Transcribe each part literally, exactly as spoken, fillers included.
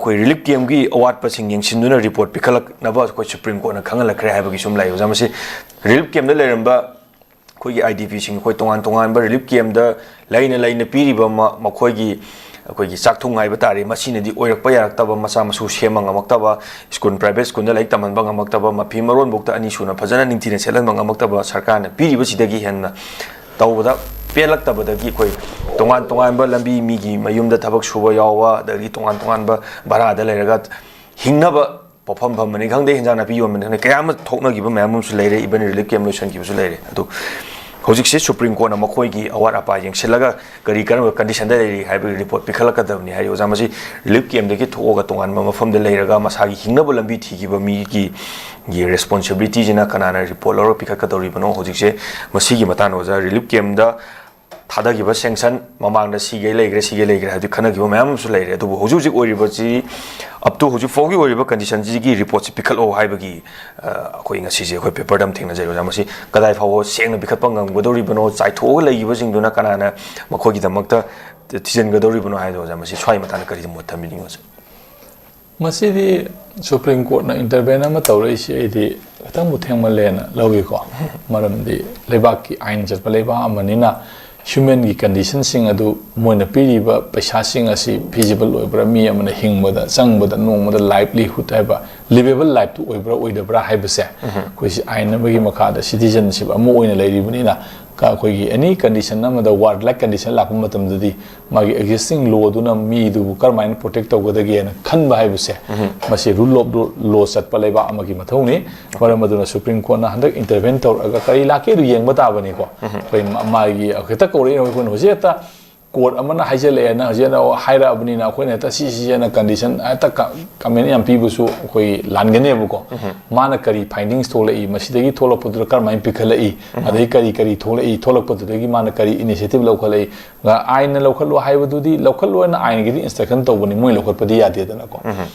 ꯑꯩꯈꯣꯏ relief ꯀꯦꯝꯒꯤ ꯑꯋꯥꯠꯄꯁꯤꯡ ꯌꯦꯡꯁꯤꯟꯗꯨꯅ report ꯄꯤꯈꯠꯂꯛꯅꯕ ꯑꯩꯈꯣꯏ supreme ꯀꯣꯔꯠꯅ ꯈꯪꯍꯜꯂꯛꯈ꯭ꯔꯦ ꯍꯥꯏꯕꯒꯤꯁꯨ ꯑꯃ ꯂꯩ꯫ ꯑꯣꯖꯥ, ꯃꯁꯤ ꯔꯤꯂꯤꯐ ꯀꯦꯝꯗ ꯂꯩꯔꯝꯕ ꯑꯩꯈꯣꯏꯒꯤ ꯑꯥꯏ ꯗꯤ ꯄꯤꯁꯤꯡ, ꯑꯩꯈꯣꯏ ꯇꯣꯉꯥꯟ ꯇꯣꯉꯥꯟꯕ ꯔꯤꯂꯤꯐ ꯀꯦꯝꯗ ꯂꯩꯅ ꯂꯩꯅ ꯄꯤꯔꯤꯕ ꯃ-, ꯃꯈꯣꯏꯒꯤ, ꯑꯩꯈꯣꯏꯒꯤ ꯆꯥꯛꯊꯨꯡ ꯍꯥꯏꯕ ꯇꯥꯔꯦ, ꯃꯁꯤꯅꯗꯤ ꯑꯣꯏꯔꯛꯄ ꯌꯥꯔꯛꯇꯕ, ꯃꯆꯥ ꯃꯁꯨ ꯁꯦꯝꯕ ꯉꯝꯃꯛꯇꯕ, ꯁ꯭ꯀꯨꯜ, ꯄ꯭ꯔꯥꯏꯚꯦꯠ ꯁ꯭ꯀꯨꯜꯗ ꯂꯥꯏꯔꯤꯛ ꯇꯝꯍꯟꯕ ꯉꯝꯃꯛꯇꯕ, ꯃꯐꯤ ꯃꯔꯣꯟꯐꯧꯗ ꯑꯅꯤ ꯁꯨꯅ ꯐꯖꯅ ꯅꯤꯡꯊꯤꯅ ꯁꯦꯠꯍꯟꯕ ꯉꯝꯃꯛꯇꯕ, ꯁꯔꯀꯥꯔꯅ ꯄꯤꯔꯤꯕꯁꯤꯗꯒꯤ ꯍꯦꯟꯅ ꯇꯧꯕꯗ ꯄꯦꯜꯂꯛꯇꯕꯗꯒꯤ ꯑꯩꯈꯣꯏ ꯇꯣꯉꯥꯟ ꯇꯣꯉꯥꯟꯕ ꯂꯝꯕꯤ, ꯃꯤꯒꯤ ꯃꯌꯨꯝꯗ ꯊꯕꯛ ꯁꯨꯕ ꯌꯥꯎꯕ, ꯑꯗꯒꯤ ꯇꯣꯉꯥꯟ ꯇꯣꯉꯥꯟꯕ ꯚꯔꯥꯗ ꯂꯩꯔꯒ ꯍꯤꯡꯅꯕ ꯄꯣꯠꯐꯝ ꯐꯝꯕꯅꯤ ꯈꯪꯗꯦ, ꯍꯤꯟꯖꯥꯡ ꯅꯥꯄꯤ ꯌꯣꯟꯕꯅꯤ ꯈꯪꯗꯦ, ꯀꯌꯥ ꯑꯃ ꯊꯣꯛꯅꯈꯤꯕ ꯃꯌꯥꯝ ꯑꯃꯁꯨ ꯂꯩꯔꯦ, ꯏꯚꯟ ꯔꯤꯂꯤꯐ ꯀꯦꯝ ꯂꯣꯏꯁꯤꯟꯈꯤꯕꯁꯨ ꯂꯩꯔꯦ꯫ ꯑꯗꯨ ꯍꯧꯖꯤꯛꯁꯦ ꯁꯨꯄ꯭ꯔꯤꯝ ꯀꯣꯔꯠꯅ ꯃꯈꯣꯏꯒꯤ ꯑꯋꯥꯠ ꯑꯄꯥ ꯌꯦꯡꯁꯤꯜꯂꯒ ꯀꯔꯤ ꯀꯔꯝꯕ ꯀꯟꯗꯤꯁꯟꯗ ꯂꯩꯔꯤ ꯍꯥꯏꯕꯒꯤ ꯔꯤꯄꯣꯔꯠ ꯄꯤꯈꯠꯂꯛꯀꯗꯕꯅꯤ ꯍꯥꯏꯔꯤ꯫ ꯑꯣꯖꯥ, ꯃꯁꯤ ꯔꯤꯂꯤꯐ ꯀꯦꯝꯗꯒꯤ ꯊꯣꯛꯑꯒ ꯇꯣꯉꯥꯟꯕ ꯃꯐꯝꯗ ꯂꯩꯔꯒ ꯃꯁꯥꯒꯤ ꯍꯤꯡꯅꯕ ꯂꯝꯕꯤ ꯊꯤꯈꯤꯕ ꯃꯤꯒꯤ, ꯒꯤ ꯔꯦꯁꯄꯣꯟꯁꯤꯕꯤꯂꯤꯇꯤꯁꯤꯅ ꯀꯅꯥꯅ ꯔꯤꯄꯣꯔꯠ ꯂꯧꯔꯒ ꯄꯤꯈꯠꯀꯗꯧꯔꯤꯕꯅꯣ? ꯍꯧꯖꯤꯛꯁꯦ ꯃꯁꯤꯒꯤ ꯃꯇꯥꯡꯗ ꯑꯣꯖꯥ, ꯔꯤꯂꯤꯐ ꯀꯦꯝꯗ ꯊꯥꯗꯈꯤꯕ ꯁꯦꯡꯁꯟ, ꯃꯃꯥꯡꯗ ꯁꯤꯒꯩ ꯂꯩꯈ꯭ꯔꯦ, ꯁꯤꯒꯩ ꯂꯩꯈ꯭ꯔꯦ ꯍꯥꯏꯕꯗꯤ ꯈꯟꯅꯈꯤꯕ ꯃꯌꯥꯝ ꯑꯃꯁꯨ ꯂꯩꯔꯦ꯫ ꯑꯗꯨꯕꯨ ꯍꯧꯖꯤꯛ ꯍꯧꯖꯤꯛ ꯑꯣꯏꯔꯤꯕꯁꯤ, ꯑꯞ ꯇꯨ ꯍꯧꯖꯤꯛ ꯐꯥꯎꯒꯤ ꯑꯣꯏꯔꯤꯕ ꯀꯟꯗꯤꯁꯟꯁꯤꯒꯤ ꯔꯤꯄꯣꯔꯠꯁꯤ ꯄꯤꯈꯠꯂꯛꯑꯣ ꯍꯥꯏꯕꯒꯤ, ꯑ, ꯑꯩꯈꯣꯏ ꯉꯁꯤꯁꯦ ꯑꯩꯈꯣꯏ ꯄꯦꯄꯔꯗ ꯑꯃ ꯊꯦꯡꯅꯖꯩ꯫ ꯑꯣꯖꯥ, ꯃꯁꯤ ꯀꯗꯥꯏ ꯐꯥꯎꯕ ꯁꯦꯡꯅ ꯄꯤꯈꯠꯄ ꯉꯝꯒꯗꯧꯔꯤꯕꯅꯣ? ꯆꯥꯏꯊꯣꯛꯑꯒ ꯂꯩꯈꯤꯕꯁꯤꯡꯗꯨꯅ ꯀꯅꯥꯅ ꯃꯈꯣꯏꯒꯤꯗꯃꯛꯇ ꯊꯤꯖꯤꯟꯒꯗꯧꯔꯤꯕꯅꯣ ꯍꯥꯏꯗꯣ, ꯑꯣꯖꯥ, ꯃꯁꯤ ꯁ꯭ꯋꯥꯏ ꯃꯇꯥꯡꯗ ꯀꯔꯤ ꯃꯣꯠ ꯊꯝꯕꯤꯅꯤꯡꯉꯤ, ꯑꯣꯖꯥ? ꯃꯁꯤꯗꯤ ꯁꯨꯄ꯭ꯔꯤꯝ ꯀꯣꯔꯠꯅ ꯏꯟꯇꯔꯚꯦꯟ ꯑꯃ ꯇꯧꯔꯛꯏꯁꯤ ꯑꯩꯗꯤ ꯈꯤꯇꯪꯕꯨ ꯊꯦꯡꯃꯜꯂꯦꯅ ꯂꯧꯏꯀꯣ꯫ ꯃꯔꯝꯗꯤ ꯂꯩꯕꯥꯛꯀꯤ ꯑꯥꯏꯟ ꯆꯠꯄ ꯂꯩꯕꯥꯛ ꯑꯃꯅꯤꯅ ꯍ꯭ꯌꯨꯃꯦꯟꯒꯤ ꯀꯟꯗꯤꯁꯟꯁꯤꯡ ꯑꯗꯨ, ꯃꯣꯏꯅ ꯄꯤꯔꯤꯕ ꯄꯩꯁꯥꯁꯤꯡ ꯑꯁꯤ ꯐꯤꯖꯤꯕꯜ ꯑꯣꯏꯕ꯭ꯔꯥ, ꯃꯤ ꯑꯃꯅ ꯍꯤꯡꯕꯗ ꯆꯪꯕꯗ ꯅꯣꯡꯃꯗ ꯂꯥꯏꯚꯂꯤꯍꯨꯗ ꯍꯥꯏꯕ ꯂꯤꯚꯦꯕꯜ ꯂꯥꯏꯐꯇꯨ ꯑꯣꯏꯕ꯭ꯔꯥ ꯑꯣꯏꯗꯕ꯭ꯔꯥ ꯍꯥꯏꯕꯁꯦ, ꯑꯩꯈꯣꯏꯁꯤ ꯑꯥꯏꯟ ꯑꯃꯒꯤ ꯃꯈꯥꯗ ꯁꯤꯇꯤꯖꯟꯁꯤꯞ ꯑꯃ ꯑꯣꯏꯅ ꯂꯩꯔꯤꯕꯅꯤꯅ, ꯀ-, ꯑꯩꯈꯣꯏꯒꯤ ꯑꯦꯅꯤ ꯀꯟꯗꯤꯁꯟ ꯑꯃꯗ, ꯋꯥꯔ ꯂꯥꯏꯛ ꯀꯟꯗꯤꯁꯟ ꯂꯥꯛꯄ ꯃꯇꯝꯗꯗꯤ ꯃꯥꯒꯤ ꯑꯦꯛꯖꯤꯁꯇꯤꯡ ꯂꯣꯗꯨꯅ ꯃꯤꯗꯨꯕꯨ ꯀꯔꯝꯍꯥꯏꯅ ꯄ꯭ꯔꯣꯇꯦꯛ ꯇꯧꯒꯗꯒꯦꯅ ꯈꯟꯕ ꯍꯥꯏꯕꯁꯦ, ꯃꯁꯤ ꯔꯨꯜ ꯑꯣꯐ ꯂꯣ ꯆꯠꯄ ꯂꯩꯕꯥꯛ ꯑꯃꯒꯤ ꯃꯊꯧꯅꯤ꯫ ꯃꯔꯝ ꯑꯗꯨꯅ ꯁꯨꯄ꯭ꯔꯤꯝ ꯀꯣꯔꯠꯅ ꯍꯟꯗꯛ ꯏꯟꯇꯔꯚꯦꯟ ꯇꯧꯔꯛꯑꯒ ꯀꯔꯤ ꯂꯥꯛꯀꯦ ꯑꯗꯨ ꯌꯦꯡꯕ ꯇꯥꯕꯅꯤꯀꯣ꯫ ꯑꯩꯈꯣꯏ ꯃ-, ꯃꯥꯒꯤ ꯍꯦꯛꯇ ꯀꯧꯔꯛꯏ, ꯑꯩꯈꯣꯏꯅ ꯍꯧꯖꯤꯛ ꯍꯦꯛꯇ ꯀꯣꯔꯠ ꯑꯃꯅ ꯍꯥꯏꯖꯜꯂꯛꯑꯦꯅ ꯍꯧꯖꯤꯛ ꯍꯦꯛꯇ ꯍꯥꯏꯔꯛꯑꯕꯅꯤꯅ ꯑꯩꯈꯣꯏꯅ ꯍꯦꯛꯇ ꯁꯤ, ꯁꯤ ꯍꯦꯟꯅ ꯀꯟꯗꯤꯁꯟ ꯍꯦꯛꯇ ꯀ-, ꯀꯃꯦꯟ ꯌꯥꯝ ꯄꯤꯕꯁꯨ ꯑꯩꯈꯣꯏ ꯂꯥꯟꯒꯅꯦꯕꯀꯣ꯫ ꯃꯥꯅ ꯀꯔꯤ ꯐꯥꯏꯟꯗꯤꯡꯁ ꯊꯣꯛꯂꯛꯏ, ꯃꯁꯤꯗꯒꯤ ꯊꯣꯛꯂꯛꯄꯗꯨꯗ ꯀꯔꯝꯍꯥꯏꯅ ꯄꯤꯈꯠꯂꯛꯏ, ꯑꯗꯩ ꯀꯔꯤ ꯀꯔꯤ ꯊꯣꯛꯂꯛꯏ, ꯊꯣꯛꯂꯛꯄꯗꯨꯗꯒꯤ ꯃꯥꯅ ꯀꯔꯤ ꯏꯅꯤꯁꯤꯌꯦꯇꯤꯚ ꯂꯧꯈꯠꯂꯛꯏ, ꯑꯥꯏꯟꯅ ꯂꯧꯈꯠꯂꯣ ꯍꯥꯏꯕꯗꯨꯗꯤ ꯂꯧꯈꯠꯂꯣꯅ ꯑꯥꯏꯟꯒꯤꯗꯤ ꯏꯟꯁꯇ꯭ꯔꯛꯁꯟ ꯇꯧꯕꯅꯤ, ꯃꯣꯏ ꯂꯧꯈꯠꯄꯗꯤ ꯌꯥꯗꯦꯗꯅꯀꯣ꯫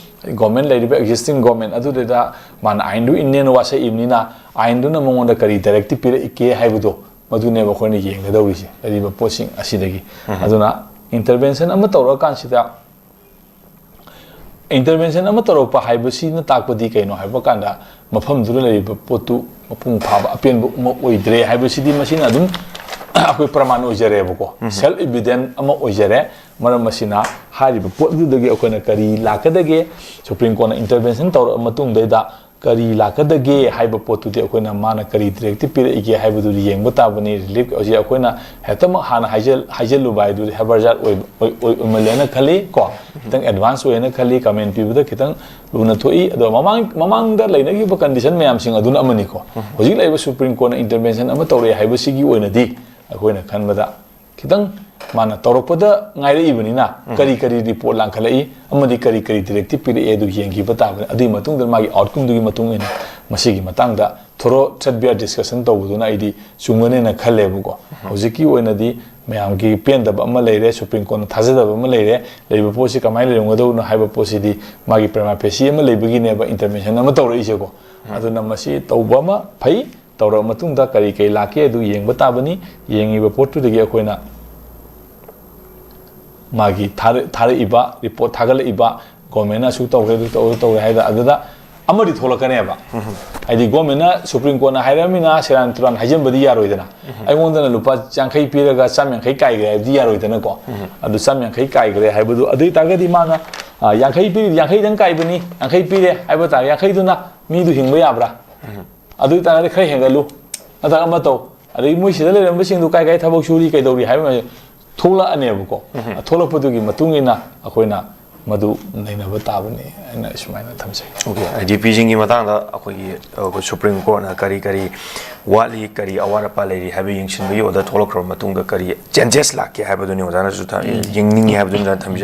ꯒꯣꯔꯃꯦꯟ ꯂꯩꯔꯤꯕ ꯑꯦꯛꯖꯤꯁꯇꯤꯡ ꯒꯣꯔꯃꯦꯟ ꯑꯗꯨꯗꯨꯗ ꯃꯥꯅ ꯑꯥꯏꯟꯗꯨ ꯏꯟꯅꯦꯅ ꯋꯥꯁꯛꯏꯕꯅꯤꯅ ꯑꯥꯏꯟꯗꯨꯅ ꯃꯉꯣꯟꯗ ꯀꯔꯤ ꯗꯥꯏꯔꯦꯛꯇꯤꯚ ꯄꯤꯔꯛꯏꯒꯦ ꯍꯥꯏꯕꯗꯣ ꯃꯗꯨꯅꯦꯕ ꯑꯩꯈꯣꯏꯅ ꯌꯦꯡꯒꯗꯧꯔꯤꯁꯦ, ꯂꯩꯔꯤꯕ ꯄꯣꯠꯁꯤꯡ ꯑꯁꯤꯗꯒꯤ꯫ ꯑꯗꯨꯅ ꯏꯟꯇꯔꯚꯦꯟꯁꯟ ꯑꯃ ꯇꯧꯔꯛꯑꯀꯥꯟꯁꯤꯗ ꯏꯟꯇꯔꯚꯦꯟꯁꯟ ꯑꯃ ꯇꯧꯔꯛꯄ ꯍꯥꯏꯕꯁꯤꯅ ꯇꯥꯛꯄꯗꯤ ꯀꯩꯅꯣ ꯍꯥꯏꯕ ꯀꯥꯟꯗ, ꯃꯐꯝꯗꯨꯗ ꯂꯩꯔꯤꯕ ꯄꯣꯠꯇꯨ ꯃꯄꯨꯡ ꯐꯥꯕ ꯑꯄꯦꯟꯕ ꯑꯃ ꯑꯣꯏꯗ꯭ꯔꯦ ꯍꯥꯏꯕꯁꯤꯗꯤ ꯃꯁꯤꯅ ꯑꯗꯨꯝ ꯑꯩꯈꯣꯏ ꯄ꯭ꯔꯃꯥꯟ ꯑꯣꯏꯖꯔꯦꯕꯀꯣ, ꯁꯦꯜꯐ ꯏꯚꯤꯗꯦꯟ ꯑꯃ ꯑꯣꯏꯖꯔꯦ꯫ ꯃꯔꯝ ꯑꯁꯤꯅ ꯍꯥꯏꯔꯤꯕ ꯄꯣꯠꯇꯨꯗꯒꯤ ꯑꯩꯈꯣꯏꯅ ꯀꯔꯤ ꯂꯥꯛꯀꯗꯒꯦ, ꯁꯨꯄ꯭ꯔꯤꯝ ꯀꯣꯔꯠꯅ ꯏꯟꯇꯔꯚꯦꯟꯁꯟ ꯇꯧꯔꯛꯑ ꯃꯇꯨꯡꯗꯩꯗ ꯀꯔꯤ ꯂꯥꯛꯀꯗꯒꯦ ꯍꯥꯏꯕ ꯄꯣꯠꯇꯨꯗꯤ ꯑꯩꯈꯣꯏꯅ ꯃꯥꯅ ꯀꯔꯤ ꯗꯤꯔꯦꯛꯇꯤꯞ ꯄꯤꯔꯛꯏꯒꯦ ꯍꯥꯏꯕꯗꯨꯗꯤ ꯌꯦꯡꯕ ꯇꯥꯕꯅꯤ꯫ ꯔꯤꯂꯤꯐ ꯍꯧꯖꯤꯛ ꯑꯩꯈꯣꯏꯅ ꯍꯦꯛꯇꯃꯛ ꯍꯥꯟꯅ ꯍꯥꯏꯖꯜ-, ꯍꯥꯏꯖꯜꯂꯨꯕ ꯍꯥꯏꯗꯨꯗꯤ ꯍꯦꯕꯔꯖꯥꯠ ꯑꯣꯏ-, ꯑꯣꯏ-, ꯑꯣꯏ-, ꯑꯣꯏꯃꯜꯂꯦꯅ ꯈꯜꯂꯤ ꯀꯣ꯫ ꯈꯤꯇꯪ ꯑꯦꯗꯚꯥꯟꯁ ꯑꯣꯏꯅ ꯈꯜꯂꯤ, ꯀꯃꯦꯟ ꯄꯤꯕꯗ ꯈꯤꯇꯪ ꯂꯨꯅ ꯊꯣꯛꯏ꯫ ꯑꯗꯣ ꯃꯃꯥꯡ, ꯃꯃꯥꯡꯗ ꯂꯩꯅꯈꯤꯕ ꯀꯟꯗꯤꯁꯟ ꯃꯌꯥꯝꯁꯤꯡ ꯑꯗꯨꯅ ꯑꯃꯅꯤꯀꯣ꯫ ꯍꯧꯖꯤꯛ ꯂꯩꯔꯤꯕ ꯁꯨꯄ꯭ꯔꯤꯝ ꯀꯣꯔꯠꯅ ꯏꯟꯇꯔꯚꯦꯟꯁꯟ ꯑꯃ ꯇꯧꯔꯛꯑꯦ ꯍꯥꯏꯕꯁꯤꯒꯤ ꯑꯣꯏꯅꯗꯤ ꯑꯩꯈꯣꯏꯅ ꯈꯟꯕꯗ ꯈꯤꯇꯪ ꯃꯥꯅ ꯇꯧꯔꯛꯄꯗ ꯉꯥꯏꯔꯛꯏꯕꯅꯤꯅ, ꯀꯔꯤ ꯀꯔꯤ ꯔꯤꯄꯣꯔꯠ ꯂꯥꯡꯈꯠꯂꯛꯏ ꯑꯃꯗꯤ ꯀꯔꯤ ꯀꯔꯤ ꯗꯤꯔꯦꯛꯇꯤꯞ ꯄꯤꯔꯛꯑꯦ ꯑꯗꯨ ꯌꯦꯡꯈꯤꯕ ꯇꯥꯕꯅꯤ꯫ ꯑꯗꯨꯒꯤ ꯃꯇꯨꯡꯗ ꯃꯥꯒꯤ ꯑꯥꯎꯠꯀꯝꯗꯨꯒꯤ ꯃꯇꯨꯡ ꯏꯟꯅ ꯃꯁꯤꯒꯤ ꯃꯇꯥꯡꯗ ꯊꯣꯔꯣ ꯊ꯭ꯔꯦꯠꯕꯤꯌꯔ ꯗꯤꯁꯀꯁꯟ ꯇꯧꯕꯗꯨꯅ ꯑꯩꯗꯤ ꯆꯨꯝꯒꯅꯦꯅ ꯈꯜꯂꯦꯕꯀꯣ꯫ ꯍꯧꯖꯤꯛꯀꯤ ꯑꯣꯏꯅꯗꯤ ꯃꯌꯥꯝꯒꯤ ꯄꯦꯟꯗꯕ ꯑꯃ ꯂꯩꯔꯦ, ꯁꯨꯄ꯭ꯔꯤꯝ ꯀꯣꯔꯠꯅ ꯊꯥꯖꯗꯕ ꯑꯃ ꯂꯩꯔꯦ, ꯂꯩꯔꯤꯕ ꯄꯣꯠꯁꯤ ꯀꯃꯥꯏꯅ ꯂꯩꯔꯝꯒꯗꯧꯅꯣ ꯍꯥꯏꯕ ꯄꯣꯠꯁꯤꯗꯤ ꯃꯥꯒꯤ ꯄ꯭ꯔꯃꯥ ꯐꯦꯁꯤ ꯑꯃ ꯂꯩꯕꯒꯤꯅꯦꯕ ꯏꯟꯇꯔꯚꯦꯟꯁꯟ ꯑꯃ ꯇꯧꯔꯛꯏꯁꯦꯀꯣ꯫ ꯑꯗꯨꯅ ꯃꯁꯤ ꯇꯧꯕ ꯑꯃ ꯐꯩ, ꯇꯧꯔꯕ ꯃꯇꯨꯡꯗ ꯀꯔꯤ ꯀꯔꯤ ꯂꯥꯛꯀꯦ ꯑꯗꯨ ꯌꯦꯡꯕ ꯇꯥꯕꯅꯤ꯫ ꯌꯦꯡꯉꯤꯕ ꯄꯣꯠꯇꯨꯗꯒꯤ ꯑꯩꯈꯣꯏꯅ ꯃꯥꯒꯤ ꯊꯥꯔ-, ꯊꯥꯔꯛꯏꯕ ꯔꯤꯄꯣꯔꯠ, ꯊꯥꯒꯠꯂꯛꯏꯕ ꯒꯣꯔꯃꯦꯟꯅ ꯑꯁꯨꯛ ꯇꯧꯈ꯭ꯔꯦ, ꯑꯗꯨ ꯇꯧꯔꯦ, ꯇꯧꯔꯦ ꯍꯥꯏꯗ ꯑꯗꯨꯗ ꯑꯃꯗꯤ ꯊꯣꯛꯂꯛꯀꯅꯦꯕ꯫ ꯍꯥꯏꯗꯤ ꯒꯣꯔꯃꯦꯟꯅ ꯁꯨꯄ꯭ꯔꯤꯝ ꯀꯣꯔꯠꯅ ꯍꯥꯏꯔꯝꯃꯤꯅ ꯁꯦꯔꯥꯟ ꯇꯨꯔꯥꯟ ꯍꯥꯏꯖꯟꯕꯗꯤ ꯌꯥꯔꯣꯏꯗꯅ꯫ ꯑꯩꯉꯣꯟꯗꯅ ꯂꯨꯄꯥ ꯌꯥꯡꯈꯩ ꯄꯤꯔꯒ ꯆꯥꯝ ꯌꯥꯡꯈꯩ ꯀꯥꯏꯈ꯭ꯔꯦ ꯍꯥꯏꯕꯗꯤ ꯌꯥꯔꯣꯏꯗꯅꯀꯣ꯫ ꯑꯗꯨ ꯆꯥꯝ ꯌꯥꯡꯈꯩ ꯀꯥꯏꯈ꯭ꯔꯦ ꯍꯥꯏꯕꯗꯨ ꯑꯗꯨ ꯑꯣꯏ ꯇꯥꯔꯒꯗꯤ ꯃꯥꯅ, ꯑ, ꯌꯥꯡꯈꯩ ꯄꯤꯔꯤꯗꯤ ꯌꯥꯡꯈꯩꯗꯪ ꯀꯥꯏꯕꯅꯤ, ꯌꯥꯡꯈꯩ ꯄꯤꯔꯦ ꯍꯥꯏꯕ ꯇꯥꯔꯦ, ꯌꯥꯡꯈꯩꯗꯨꯅ ꯃꯤꯗꯨ ꯍꯤꯡꯕ ꯌꯥꯕ꯭ꯔꯥ? ꯑꯗꯨ ꯑꯣꯏ ꯇꯥꯔꯒꯗꯤ ꯈꯔ ꯍꯦꯟꯒꯠꯂꯨ, ꯅꯠꯇ꯭ꯔꯒ ꯑꯃ ꯇꯧ꯫ ꯑꯗꯒꯤ ꯃꯣꯏ ꯁꯤꯗ ꯂꯩꯔꯝꯕꯁꯤꯡꯗꯨ ꯀꯥꯏ ꯀꯥꯏ ꯊꯕꯛ ꯁꯨꯔꯤ, ꯀꯩꯗꯧꯔꯤ ꯍꯥꯏꯕ ꯃꯌꯥꯝꯁꯦ ꯊꯣꯛꯂꯛꯑꯅꯦꯕꯀꯣ꯫ ꯊꯣꯛꯂꯛꯄꯗꯨꯒꯤ ꯃꯇꯨꯡ ꯏꯟꯅ ꯑꯩꯈꯣꯏꯅ ꯃꯗꯨ ꯅꯩꯅꯕ ꯇꯥꯕꯅꯤ ꯍꯥꯏꯅ ꯁꯨꯃꯥꯏꯅ ꯊꯝꯖꯩ꯫ ꯑꯣꯀꯦ, ꯑꯥꯏ ꯗꯤ ꯄꯤꯁꯤꯡꯒꯤ ꯃꯇꯥꯡꯗ ꯑꯩꯈꯣꯏꯒꯤ, ꯑ, ꯑꯩꯈꯣꯏ ꯁꯨꯄ꯭ꯔꯤꯝ ꯀꯣꯔꯠꯅ ꯀꯔꯤ ꯀꯔꯤ ꯋꯥꯠꯂꯤ, ꯀꯔꯤ ꯑꯋꯥꯠ ꯑꯄꯥ ꯂꯩꯔꯤ ꯍꯥꯏꯕ ꯌꯦꯡꯁꯤꯟꯕꯒꯤ ꯑꯣꯔꯗꯔ ꯊꯣꯛꯂꯛꯈ꯭ꯔꯕ ꯃꯇꯨꯡꯗ ꯀꯔꯤ ꯆꯦꯟꯖꯦꯁ ꯂꯥꯛꯀꯦ ꯍꯥꯏꯕꯗꯨꯅꯤ ꯑꯣꯖꯥꯅꯁꯨ ꯊ-, ꯌꯦꯡꯅꯤꯡꯉꯤ ꯍꯥꯏꯕꯗꯨꯅꯤ ꯑꯣꯖꯥꯅ ꯊꯝꯕꯤꯖꯔꯤꯕ꯫